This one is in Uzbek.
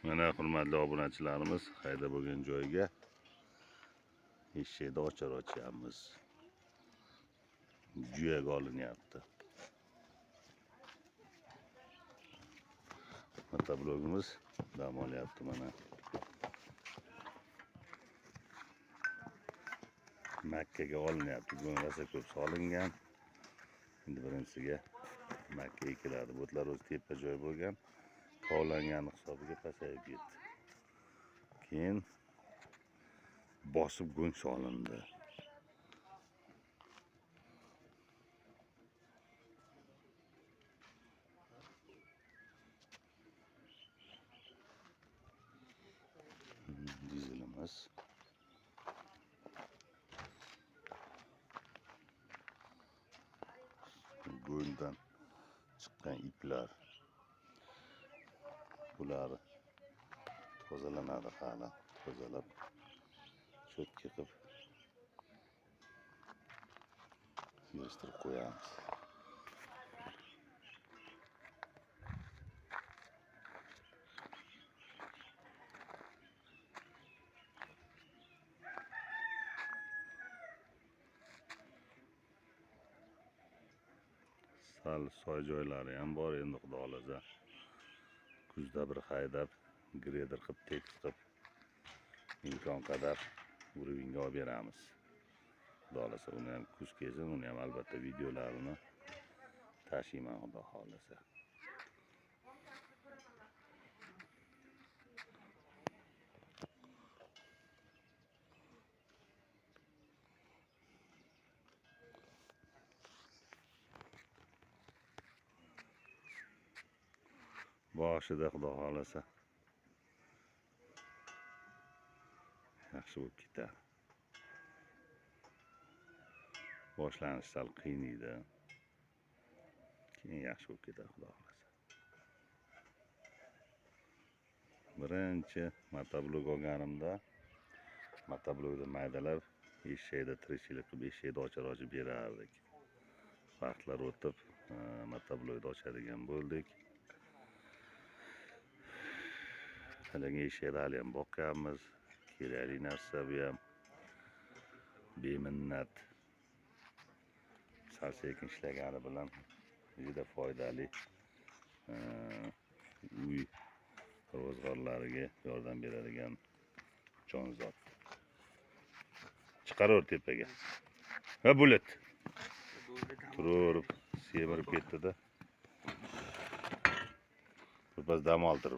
Mana hurmatli obunachilarimiz, hayda bo'lgan joyga eshakda ochar ochyapmiz. Juyaga olinyapti. Motoblogimiz dam olyapti mana. Makkaga olinyapti. Bugun rosa ko'p solingan. Endi birinchisiga makka ekiladi. Bo'tlar o'zi tepa joy bo'lgan. Kovlangani hisobiga pasayib ketdi. Keyin bosib go'ng solindi. Dizelimiz. Go'ngdan chiqqan iplar. Bular tozalanadi hali, tozalab cho'tki qilib yig'ishtirib qo'yamiz. Sal soy joylari ham bor endi, xudo xohlasa. Kuzda bir haydab, greder qilib, tekis qilib, imkon qadar uruvinga olib beramiz. Xudo xohlasa uni ham kuz kelsin, uni ham albatta videolarini tashiyman, xudo xohlasa. Boshida xudo xohlasa yaxshi bo'lib ketadi. Boshlanish sal qiyin edi. Keyin yaxshi bo'lib ketadi xudo xohlasa. Birinchi motoblok olganimda motoblokni maydalab, eshakda tirikchilik qilib, eshakda ochar ochib berardik. Vaqtlar o'tib, motoblokni ochadigan bo'ldik. Lekin eshakni hali ham boqyapmiz. Kerakli narsa bu ham, beminnat. Sal sekin ishlagani bilan juda foydali, uy ro'zg'orlariga yordam beradigan jonzot. Chiqaraver tepaga. Ha, bulut. Turib semirib ketdi-da. Birpas dam oldirib.